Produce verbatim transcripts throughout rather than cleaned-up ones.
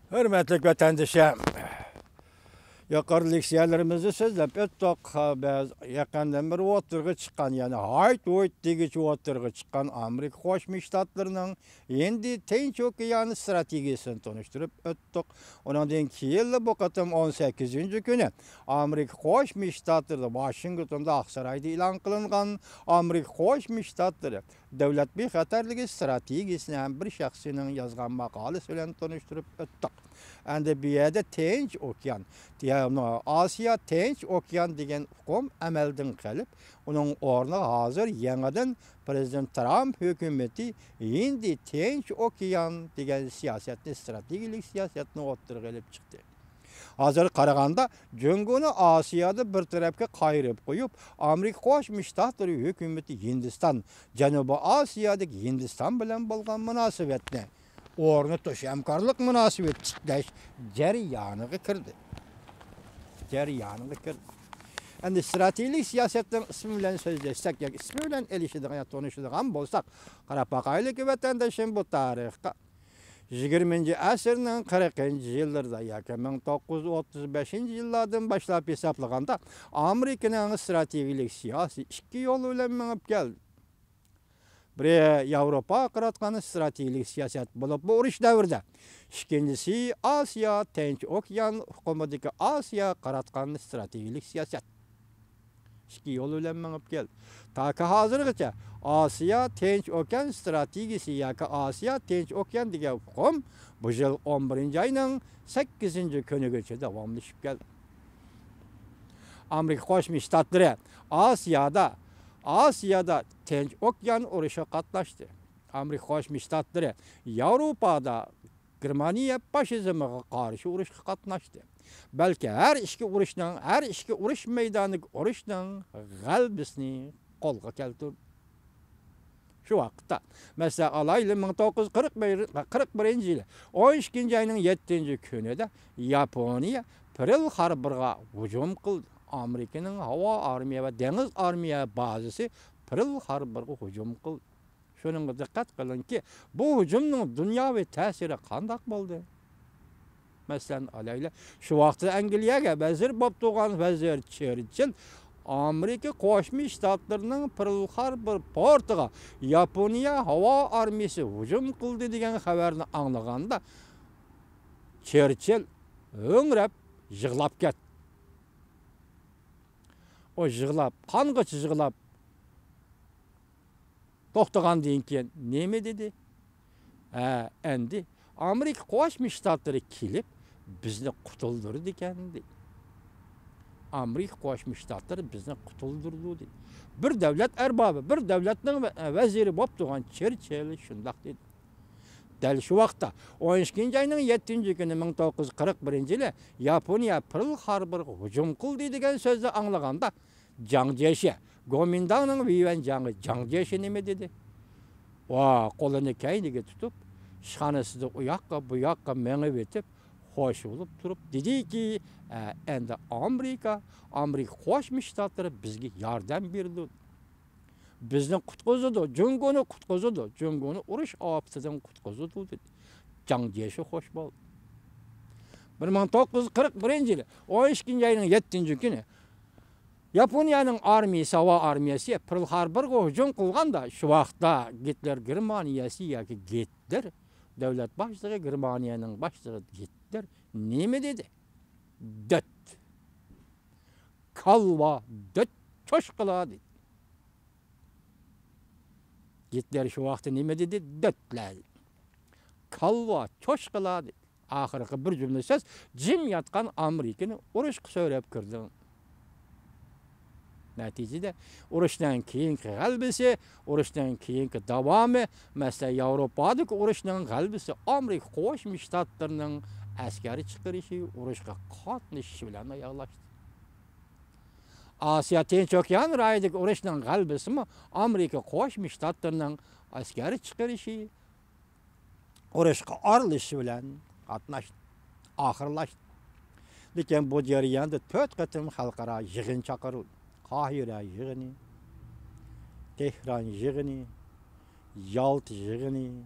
ھۆرمەتلىك ۋەتەندىشىم، يۇقىرى لېكسىيەلىرىمىزدە سۆزلەپ ئۆتتۇق. بىز يېقىندىن بېرى ئوتتۇرىغا چىققان، يەنى ھايت ھۇيت دېگۈچە ئوتتۇرىغا چىققان ئامېرىكا قوشما شتاتلىرىنىڭ ھىندى تىنچ ئوكيان ستراتېگىيىسىنى تونۇشتۇرۇپ ئۆتتۇق. ئۇنىڭدىن كېيىنلا بۇ قېتىم ئون سەككىزىنچى كۈنى ئامېرىكا قوشما شتاتلىرىدا، ۋاشىنگتوندا، ئاقسارايدا ئېلان قىلىنغان ئامېرىكا قوشما شتاتلىرى دۆلەت بىخەتەرلىكى ستراتېگىيىسىنى ھەم بىر شەخسنىڭ يازغان ماقالىسى بىلەن تونۇشتۇرۇپ ئۆتتۇق. ئەمدى بۇ يەردە تىنچ ئوكيان، يەنى ئاسىيا تىنچ ئوكيان دېگەن ئۇقۇم ئەمەلدىن قېلىپ، ئۇنىڭ ئورنىغا ھازىر يېڭىدىن پىرېزىدېنت ترامپ ھۆكۈمىتى ھىندى تىنچ ئوكيان دېگەن سىياسەتنى، ستراتېگىيەلىك سىياسەتنى ئوتتۇرىغا ئېلىپ چىقتى. ھازىر قارىغاندا، جۇڭگونى ئاسىيادا بىر تەرەپكە قايرىپ قويۇپ، ئامېرىكا قوشما شتاتلىرى ھۆكۈمىتى ھىندىستان، جەنۇبىي ئاسىيادىكى ھىندىستان بىلەن بولغان مۇناسىۋەتنى ئورنىتىش، ھەمكارلىق مۇناسىۋىتى تىكلەش جەريانىغا كىردى. جەريانىغا كىردى. ئەمدى ستراتېگىيەلىك سىياسەتنىڭ ئىسمى بىلەن سۆزلەشسەك ياكى ئىسمى بىلەن ئېلىشىدىغان يا تونۇشىدىغان بولساق، قاراپ باقايلىكى ۋەتەندىشىم بۇ تارىخقا. يىگىرمىنچى ئەسىرنىڭ قىرىقىنچى يىللىرىدا ياكى مىڭ توققۇز يۈز ئوتتۇز بەشىنچى يىللاردىن باشلاپ ھېسابلىغاندا، ئامېرىكىنىڭ ستراتېگىيەلىك سىياسىتى ئىككى يول بىلەن مېڭىپ كەلدى. بىرى ياۋروپاغا قاراتقان ستراتېگىيەلىك سىياسەت بولۇپ، بۇ ئۇرۇش دەۋرىدە. ئىككىنچىسى ئاسىيا تىنچ ئوكيان ئۇقۇمىدىكى ئاسىياغا قاراتقان ستراتېگىيەلىك سىياسەت. ئىككى يول بىلەن مېڭىپ كەلدى. تاكى ھازىرغىچە ئاسىيا تىنچ ئوكيان ستراتېگىيىسى ياكى ئاسىيا تىنچ ئوكيان دېگەن ئۇقۇم بۇ يىل ئون بىرىنچى ئاينىڭ سەككىزىنچى كۈنىگىچە داۋاملىشىپ كەلدى. ئامېرىكا قوشما شتاتلىرى ئاسىيادا، ئاسىيادا تىنچ ئوكيان ئۇرۇشىغا قاتناشتى. ئامېرىكا قوشما شتاتلىرى ياۋروپادا گېرمانىيە فاشىزمىغا قارشى ئۇرۇشقا قاتناشتى. بەلكى ھەر ئىككى ئۇرۇشنىڭ، ھەر ئىككى ئۇرۇش مەيدانىدىكى ئۇرۇشنىڭ غەلىبىسىنى قولغا كەلتۈردى. شۇ ۋاقىتتا، مەسىلەن، ئالايلى، مىڭ توققۇز يۈز قىرىق بىر، قىرىق بىرىنچى يىلى ئون ئىككىنچى ئاينىڭ يەتتىنچى كۈنىدە ياپونىيە پېرل خاربورغا ھۇجۇم قىلدى. ئامېرىكىنىڭ ھاۋا ئارمىيە ۋە دېڭىز ئارمىيە بازىسى پېرل خاربورغا ھۇجۇم قىلدى. شۇنىڭغا دىققەت قىلىڭكى، بۇ ھۇجۇمنىڭ دۇنياۋى تەسىرى قانداق بولدى؟ مەسىلەن، ئالايلى، شۇ ۋاقىتتا ئەنگلىيەگە ۋەزىر بولۇپ تۇرغان ۋەزىر چېرچىل ئامېرىكا قوشما شتاتلىرىنىڭ پېرل خاربور پورتىغا ياپونىيە ھاۋا ئارمىيىسى ھۇجۇم قىلدى دېگەن خەۋەرنى ئاڭلىغاندا، چېرچىل ھۆڭرەپ يىغلاپ كەتتى. ئۇ يىغلاپ، قانغىچە يىغلاپ توختىغاندىن كېيىن نېمە دېدى؟ ھە، ئەمدى ئامېرىكا قوشما شتاتلىرى كېلىپ، بىزنى قۇتۇلدۇرىدىكەن، دېدى. ئامېرىكا قوشما شتاتلىرى بىزنى قۇتۇلدۇرىدۇ، دېدى. بىر دۆلەت ئەربابى، بىر دۆلەتنىڭ ۋە-، ۋەزىرى بولۇپ تۇرغان چېرچىل شۇنداق دېدى. دەل شۇ ۋاقىتتا، ئون ئىككىنچى ئاينىڭ يەتتىنچى كۈنى مىڭ توققۇز يۈز قىرىق بىرىنچى يىلى ياپونىيە پېرل خاربورغا ھۇجۇم قىلدى دېگەن سۆزنى ئاڭلىغاندا، جاڭ جيېشى، گومىنداڭنىڭ ۋېيۋەن جاڭى جاڭ جيېشى نېمە دېدى؟ ۋا، قولىنى كەينىگە تۇتۇپ، ئىشخانىسىدا ئۇ ياققا، بۇ ياققا مېڭىۋېتىپ، خوش بولۇپ تۇرۇپ دېدىكى، ئە، ئەمدى ئامېرىكا، ئامېرىكا قوشما شتاتلىرى بىزگە ياردەم بېرىدۇ. بىزنى قۇتقۇزىدۇ، جۇڭگونى قۇتقۇزىدۇ، جۇڭگونى ئۇرۇش ئاپىتىدىن قۇتقۇزىدۇ، دېدى. جاڭ جيېشى خوش بولدى. بىر مىڭ توققۇز يۈز قىرىق بىرىنچى يىلى ئون ئىككىنچى ئاينىڭ يەتتىنچى كۈنى ياپونىيەنىڭ ئارمىيىسى، ھاۋا ئارمىيەسى پېرل خاربورغا ھۇجۇم قىلغاندا، شۇ ۋاقىتتا گىتلېر گېرمانىيەسى ياكى گىتلېر دۆلەت باشلىقى، گېرمانىيەنىڭ باشلىقى گىتلېر نېمە دېدى؟ دۆت. كالۋا دۆت، چوشقىلار دېدى. گىتلېر شۇ ۋاقىتتا نېمە دېدى؟ دۆتلەر. كالۋا، چوشقىلار دېدى. ئاخىرقى بىر جۈملە سۆز، جىم ياتقان ئامېرىكىنى ئۇرۇشقا سۆرەپ كىردىڭ. نەتىجىدە، ئۇرۇشنىڭ كېيىنكى غەلىبىسى، ئۇرۇشنىڭ كېيىنكى داۋامى، مەسىلەن، ياۋروپادىكى ئۇرۇشنىڭ غەلىبىسى ئامېرىكا قوشما شتاتلىرىنىڭ ئەسكەر چىقىرىشى، ئۇرۇشقا قاتنىشىشى بىلەن ئاياغلاشتى. ئاسىيا تىنچ ئوكيان رايونىدىكى ئۇرۇشنىڭ غەلىبىسىمۇ ئامېرىكا قوشما شتاتلىرىنىڭ ئەسكەر چىقىرىشى، ئۇرۇشقا ئارىلىشىشى بىلەن قاتناشتى، ئاخىرلاشتى. لېكىن بۇ جەرياندا تۆت قېتىم خەلقئارا يىغىن چاقىرىلدى. قاھىرە يىغىنى، تېھران يىغىنى، يالتا يىغىنى،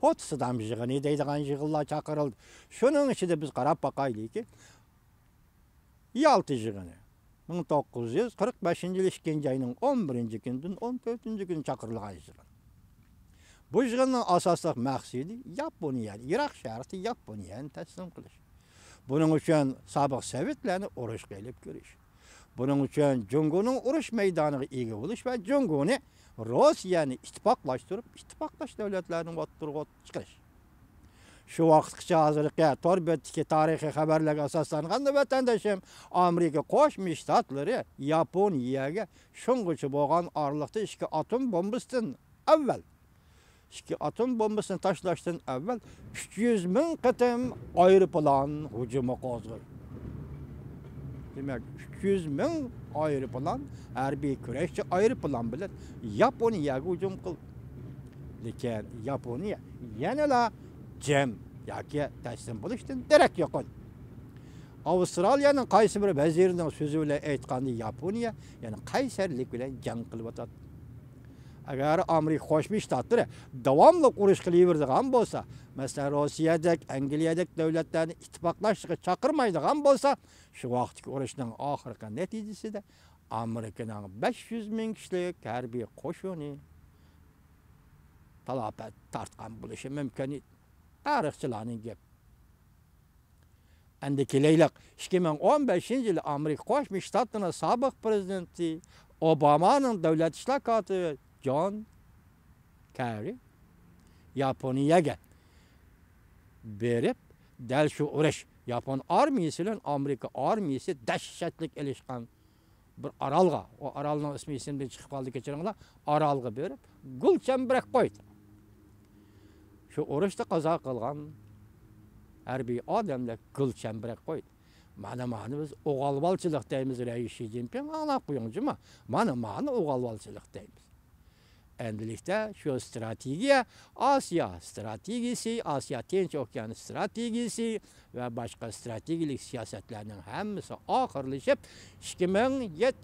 پوتسدام يىغىنى دەيدىغان يىغىنلار چاقىرىلدى. شۇنىڭ ئىچىدە بىز قاراپ باقايلىكى، يالتا يىغىنى مىڭ توققۇز يۈز قىرىق بەشىنچى يىل ئىككىنچى ئاينىڭ ئون بىرىنچى كۈنىدىن ئون تۆتىنچى كۈنى چاقىرىلغان يىغىن. بۇ يىغىننىڭ ئاساسلىق مەقسىتى ياپونىيەنى، ئىراق شەرقىدە ياپونىيەنى تەسلىم قىلىش. بۇنىڭ ئۈچۈن سابىق سوۋېتلارنى ئۇرۇشقا ئېلىپ كىرىش. بۇنىڭ ئۈچۈن جۇڭگونىڭ ئۇرۇش مەيدانىغا ئىگە بولۇش ۋە جۇڭگونى، روسىيەنى ئىتتىپاقلاشتۇرۇپ، ئىتتىپاقداش دۆلەتلەرنىڭ ئوتتۇرىغا چىقىرىش. شۇ ۋاقىتقىچە ھازىرقى تور بەتتىكى تارىخىي خەۋەرلەرگە ئاساسلانغاندا، ۋەتەندىشىم ئامېرىكا قوشما شتاتلىرى ياپونىيەگە شۇڭغىچە بولغان ئارىلىقتا ئىككى ئاتوم بومبىسىدىن ئەۋۋەل، ئىككى ئاتوم بومبىسىنى تاشلاشتىن ئەۋۋەل ئۈچ يۈز مىڭ قېتىم ئايروپىلان ھۇجۇمى قوزغىدى. دېمەك، ئۈچ يۈز مىڭ ئايروپىلان، ھەربىي كۈرەشچى ئايروپىلان بىلەن ياپونىيەگە ھۇجۇم قىلدى. لېكىن ياپونىيە يەنىلا جىم ياكى تەسلىم بولۇشتىن دېرەك يوق ئىدى. ئاۋسترالىيەنىڭ قايسى بىر ۋەزىرىنىڭ سۆزى بىلەن ئېيتقاندا، ياپونىيە يەنە قەيسەرلىك بىلەن جەڭ قىلىۋاتاتتى. ئەگەر ئامېرىكا قوشما شتاتلىرى داۋاملىق ئۇرۇش قىلىۋېرىدىغان بولسا، مەسىلەن، روسىيەدەك، ئەنگلىيەدەك دۆلەتلەرنى ئىتتىپاقلاشلىققا چاقىرمايدىغان بولسا، شۇ ۋاقىتتىكى ئۇرۇشنىڭ ئاخىرقى نەتىجىسىدە ئامېرىكىنىڭ بەش يۈز مىڭ كىشىلىك ھەربىي قوشۇنى تالاپەت تارتقان بولۇشى مۇمكىن ئىدى. تارىخچىلارنىڭ گېپى. ئەمدى كېلەيلىك، ئىككى مىڭ ئون بەشىنچى يىلى ئامېرىكا قوشما شتاتلىرىنىڭ سابىق پرېزىدېنتى ئوبامانىڭ دۆلەت ئىشلار كاتىپى جون كېررى ياپونىيەگە بېرىپ، دەل شۇ ئۇرۇش، ياپون ئارمىيىسى بىلەن ئامېرىكا ئارمىيىسى دەھشەتلىك ئېلىشقان بىر ئارالغا، ئۇ ئارالنىڭ ئىسمى ئېسىمدىن چىقىپ قالدى، كەچۈرۈڭلار، ئارالغا بېرىپ، گۈل چەمبىرەك قويدى. شۇ ئۇرۇشتا قازا قىلغان ھەربىي ئادەملەر گۈل چەمبىرەك قويدى. مانا، مانا بىز ئوغالۋالچىلىق دەيمىز، رەئىس شى جىنپىڭ، ئاڭلاپ قويۇڭ جۇما. مانا، مانا ئوغالۋالچىلىق دەيمىز. ئەمدىلىكتە شۇ ئىستراتېگىيە، ئاسىيا ئىستراتېگىيىسى، ئاسىيا تىنچ ئوكيان ئىستراتېگىيىسى ۋە باشقا ئىستراتېگىيىلىك سىياسەتلەرنىڭ ھەممىسى ئاخىرلىشىپ، ئىككى مىڭ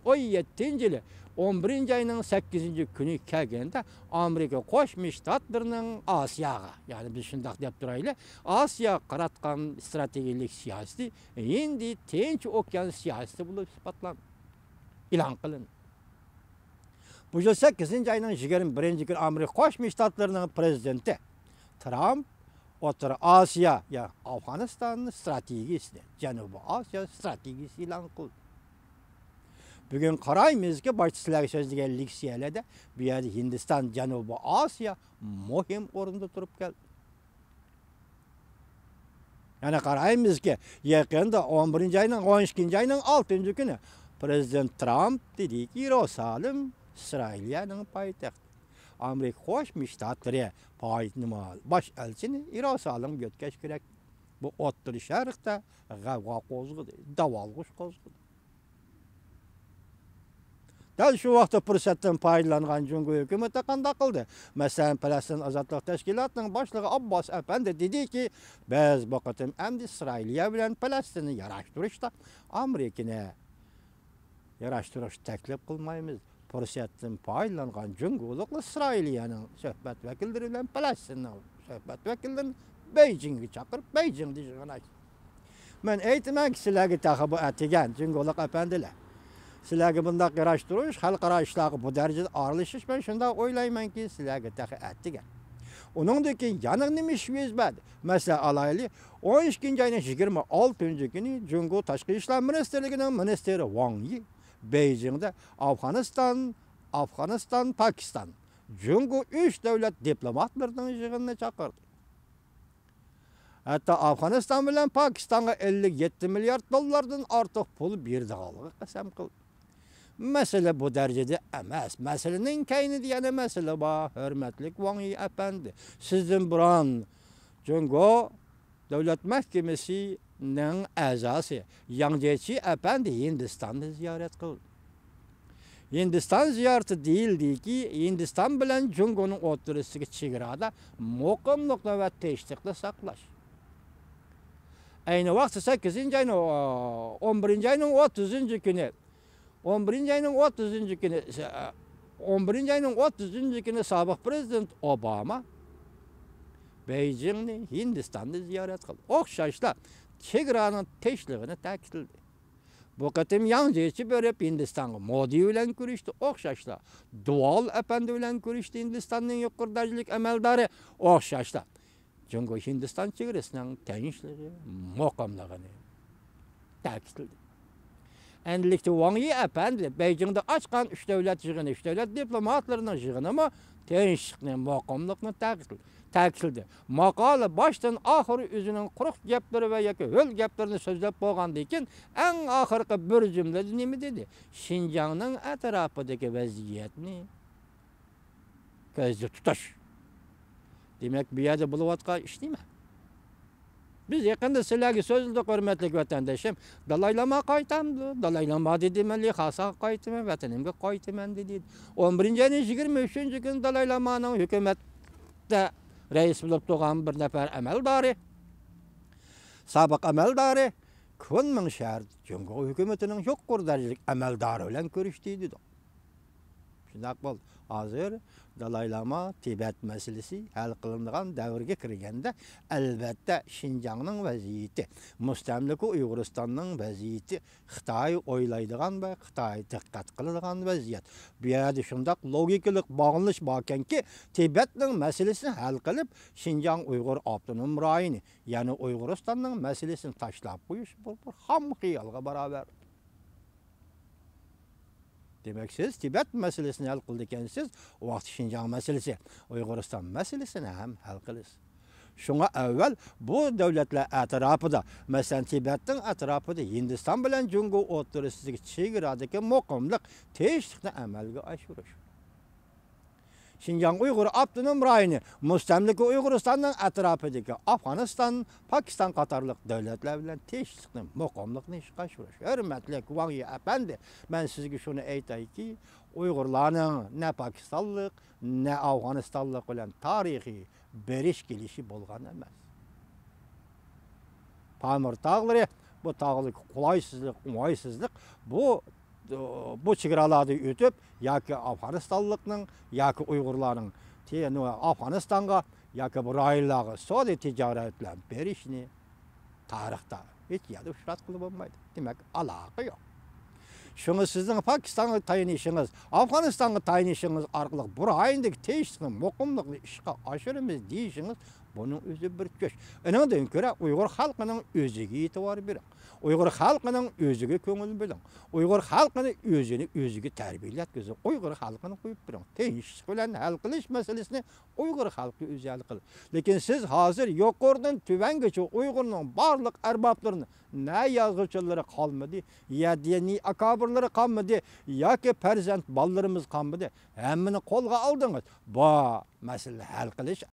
ئون يەتتىنچى يىلى ئون بىرىنچى ئاينىڭ سەككىزىنچى كۈنى كەلگەندە، ئامېرىكا قوشما شتاتلىرىنىڭ ئاسىياغا، يەنى بىز شۇنداق دەپ تۇرايلى، ئاسىياغا قاراتقان ئىستراتېگىيىلىك سىياسىتى ھىندى تىنچ ئوكيان سىياسىتى بولۇپ ئىسپاتلاندى، ئېلان قىلىندى. بۇ يىل سەككىزىنچى ئاينىڭ يىگىرمە بىرىنچى كۈنى ئامېرىكا قوشما شتاتلىرىنىڭ پرېزىدېنتى ترامپ ئوتتۇرا ئاسىيا، يا ئافغانىستان ئىستراتېگىيىسىنى، جەنۇبىي ئاسىيا ئىستراتېگىيىسى ئېلان قىلدى. بۈگۈن قارايمىزكى، باشتا سىلەرگە سۆزلىگەن لېكسىيەلەردە بۇ يەردە ھىندىستان، جەنۇبىي ئاسىيا مۇھىم ئورۇندا تۇرۇپ كەلدى. يەنە قارايمىزكى، يېقىندا ئون بىرىنچى ئاينىڭ، ئون ئىككىنچى ئاينىڭ ئالتىنچى كۈنى پرېزىدېنت ترامپ دېدىكى، يېرۇسالىم ئىسرائىلىيەنىڭ پايتەختى. ئامېرىكا قوشما شتاتلىرى پايتنىما باش ئەلچىنى يېرۇسالىمغا يۆتكەش كېرەك. بۇ ئوتتۇرا شەرقتە غەۋغا قوزغىدى، داۋالغۇش قوزغىدى. دەل شۇ ۋاقىتتا پۇرسەتتىن پايدىلانغان جۇڭگو ھۆكۈمىتى قانداق قىلدى؟ مەسىلەن، پەلەستىن ئازادلىق تەشكىلاتىنىڭ باشلىقى ئابباس ئەپەندى دېدىكى، بىز بۇ قېتىم ئەمدى ئىسرائىلىيە بىلەن پەلەستىننى ياراشتۇرۇشتا ئامېرىكىنى ياراشتۇرۇش تەكلىپ قىلمايمىز. پۇرسەتتىن پايدىلانغان جۇڭگولۇقلار ئىسرائىلىيەنىڭ سۆھبەت ۋەكىللىرى بىلەن پەلەستىننىڭ سۆھبەت ۋەكىللىرىنى بېيجىڭگە چاقىرىپ، بېيجىڭدا يىغىن ئاچتى. مەن ئېيتىمەنكى، سىلەرگە تېخى بۇ ئەتىگەن، جۇڭگولۇق ئەپەندىلەر. سىلەرگە بۇنداق ياراشتۇرۇش، خەلقئارا ئىشلارغا بۇ دەرىجىدە ئارىلىشىش، مەن شۇنداق ئويلايمەنكى، سىلەرگە تېخى ئەتىگەن. ئۇنىڭدىن كېيىن يەنە نېمە ئىش يۈز بەردى؟ مەسىلەن، ئالايلى، ئون ئىككىنچى ئاينىڭ يىگىرمە ئالتىنچى كۈنى جۇڭگو تاشقى ئىشلار مىنىستىرلىكىنىڭ مىنىستىرى ۋاڭ يى بېيجىڭدا ئافغانىستان، ئافغانىستان، پاكىستان، جۇڭگو ئۈچ دۆلەت دىپلوماتلىرىنىڭ يىغىنىنى چاقىردى. ھەتتا ئافغانىستان بىلەن پاكىستانغا ئەللىك يەتتە مىليارد دوللاردىن ئارتۇق پۇل بېرىدىغانلىقىغا قەسەم قىلدى. مەسىلە بۇ دەرىجىدە ئەمەس. مەسىلىنىڭ كەينىدە يەنە مەسىلە بار. ھۆرمەتلىك ۋاڭ يى ئەپەندى، سىزدىن بۇرۇن جۇڭگو دۆلەت مەھكىمىسىنىڭ ئەزاسى ياڭ جيېچى ئەپەندى ھىندىستاننى زىيارەت قىلدى. ھىندىستان زىيارىتى دېيىلدىكى، ھىندىستان بىلەن جۇڭگونىڭ ئوتتۇرىسىدىكى چېگرادا مۇقىملىقنى ۋە تىنچلىقنى ساقلاش. ئەينى ۋاقىتتا سەككىزىنچى ئاينىڭ ئون بىرىنچى ئاينىڭ ئوتتۇزىنچى كۈنى، ئون بىرىنچى ئاينىڭ ئوتتۇزىنچى كۈنى، ئون بىرىنچى ئاينىڭ ئوتتۇزىنچى كۈنى سابىق پرېزىدېنت ئوباما بېيجىڭنى، ھىندىستاننى زىيارەت قىلدى. ئوخشاشلا چېگرانىڭ تىنچلىقىنى تەكىتلىدى. بۇ قېتىم ياڭ جيېچى بېرىپ ھىندىستانغا مودى بىلەن كۆرۈشتى. ئوخشاشلا دۇۋال ئەپەندى بىلەن كۆرۈشتى، ھىندىستاننىڭ يۇقىرى دەرىجىلىك ئەمەلدارى. ئوخشاشلا جۇڭگو ھىندىستان چېگرىسىنىڭ تىنچلىقى، مۇقىملىقىنى تەكىتلىدى. ئەنىلىكتە ۋاڭ يى ئەپەندى بېيجىڭدا ئاچقان ئۈچ دۆلەت يىغىنى، ئۈچ دۆلەت دىپلوماتلىرىنىڭ يىغىنىمۇ تىنچلىقنى، مۇقىملىقنى تەكىتلىدى. تەكىتلىدى. ماقالە باشتىن ئاخىر ئۆزىنىڭ قۇرۇق گەپلىرى ۋە ياكى ھۆل گەپلىرىنى سۆزلەپ بولغاندىن كېيىن، ئەڭ ئاخىرقى بىر جۈملىدە نېمە دېدى؟ شىنجاڭنىڭ ئەتراپىدىكى ۋەزىيەتنى كۆزدە تۇتۇش. دېمەك، بۇ يەردە بولۇۋاتقان ئىش نېمە؟ بىز يېقىندا سىلەرگە سۆزلىدۇق، ھۆرمەتلىك ۋەتەندىشىم. دالاي لاما قايتامدۇ؟ دالاي لاما دېدى، مەن لخاساغا قايتىمەن، ۋەتىنىمگە قايتىمەن دېدى. ئون بىرىنچى ئاينىڭ يىگىرمە ئۈچىنچى كۈنى دالاي لامانىڭ ھۆكۈمەتتە رەئىس بولۇپ تۇرغان بىر نەپەر ئەمەلدارى، سابىق ئەمەلدارى، كۇنمىڭ شەھەر جۇڭگو ھۆكۈمىتىنىڭ يۇقىرى دەرىجىلىك ئەمەلدارى بىلەن كۆرۈشتى دېدۇق. شۇنداق بولدى. ھازىر دالاي لاما تىبەت مەسىلىسى ھەل قىلىنىدىغان دەۋرگە كىرگەندە، ئەلۋەتتە، شىنجاڭنىڭ ۋەزىيىتى، مۇستەملىكە ئۇيغۇرىستاننىڭ ۋەزىيىتى خىتاي ئويلايدىغان ۋە خىتاي دىققەت قىلىدىغان ۋەزىيەت. بۇ يەردە شۇنداق لوگىكىلىق باغلىنىش باركەنكى، تىبەتنىڭ مەسىلىسىنى ھەل قىلىپ، شىنجاڭ ئۇيغۇر ئاپتونوم رايونى، يەنى ئۇيغۇرىستاننىڭ مەسىلىسىنى تاشلاپ قويۇش بۇ بىر خام خىيالغا باراۋەر. دېمەك، سىز تىبەت مەسىلىسىنى ھەل قىلىدىكەنسىز، ئۇ ۋاقىت شىنجاڭ مەسىلىسى، ئۇيغۇرىستان مەسىلىسىنى ھەم ھەل قىلىسىز. شۇڭا ئەۋۋەل بۇ دۆلەتلەر ئەتراپىدا، مەسىلەن، تىبەتنىڭ ئەتراپىدا ھىندىستان بىلەن جۇڭگو ئوتتۇرىسىدىكى چېگرادىكى مۇقىملىق، تىنچلىقنى ئەمەلگە ئاشۇرۇش. شىنجاڭ ئۇيغۇر ئاپتونوم رايونى مۇستەملىكە ئۇيغۇرىستاننىڭ ئەتراپىدىكى ئافغانىستان، پاكىستان قاتارلىق دۆلەتلەر بىلەن تىنچلىقنى، مۇقىملىقنى ئىشقا ئاشۇرۇش. ھۆرمەتلىك ۋاڭ يى ئەپەندى، مەن سىزگە شۇنى ئېيتايكى، ئۇيغۇرلارنىڭ نە پاكىستانلىق، نە ئافغانىستانلىق بىلەن تارىخىي بېرىش كېلىشى بولغان ئەمەس. پامىر تاغلىرى، بۇ تاغدىكى قولايسىزلىق، ئوڭايسىزلىق، بۇ، بۇ چېگرالاردا ئۆتۈپ، ياكى ئافغانىستانلىقنىڭ، ياكى ئۇيغۇرلارنىڭ تې-، نو-، ئافغانىستانغا ياكى بۇ رايونلارغا سودا تىجارەت بىلەن بېرىشنى تارىختا ھېچ يەردە ئۇچراتقىلى بولمايدۇ. دېمەك، ئالاقە يوق. شۇڭا سىزنىڭ پاكىستانغا تايىنىشىڭىز، ئافغانىستانغا تايىنىشىڭىز ئارقىلىق بۇ رايوندىكى تىنچلىقنى، مۇقىملىقنى ئىشقا ئاشۇرىمىز دېيىشىڭىز، بۇنىڭ ئۆزى بىر چۈش. ئۇنىڭدىن كۆرە ئۇيغۇر خەلقىنىڭ ئۆزىگە ئېتىبار بېرىڭ. ئۇيغۇر خەلقىنىڭ ئۆزىگە كۆڭۈل بۆلۈڭ. ئۇيغۇر خەلقىنى ئۆزىنى ئۆزىگە تەربىيەلەتكۈزۈڭ. ئۇيغۇر خەلقىنى قويۇپ بېرىڭ. تىنچلىق بىلەن ھەل قىلىش مەسىلىسىنى ئۇيغۇر خەلقى ئۆزى ھەل قىلىدۇ. لېكىن سىز ھازىر يۇقىرىدىن تۆۋەنگىچە ئۇيغۇرنىڭ بارلىق ئەربابلىرىنى، نە يازغۇچىلىرى قالمىدى، يا دىنىي ئاكابىرلىرى قالمىدى، ياكى پەرزەنت بالىلىرىمىز قالمىدى، ھەممىنى قولغا ئالدىڭىز. بۇ مەسىلىنى ھەل قىلىش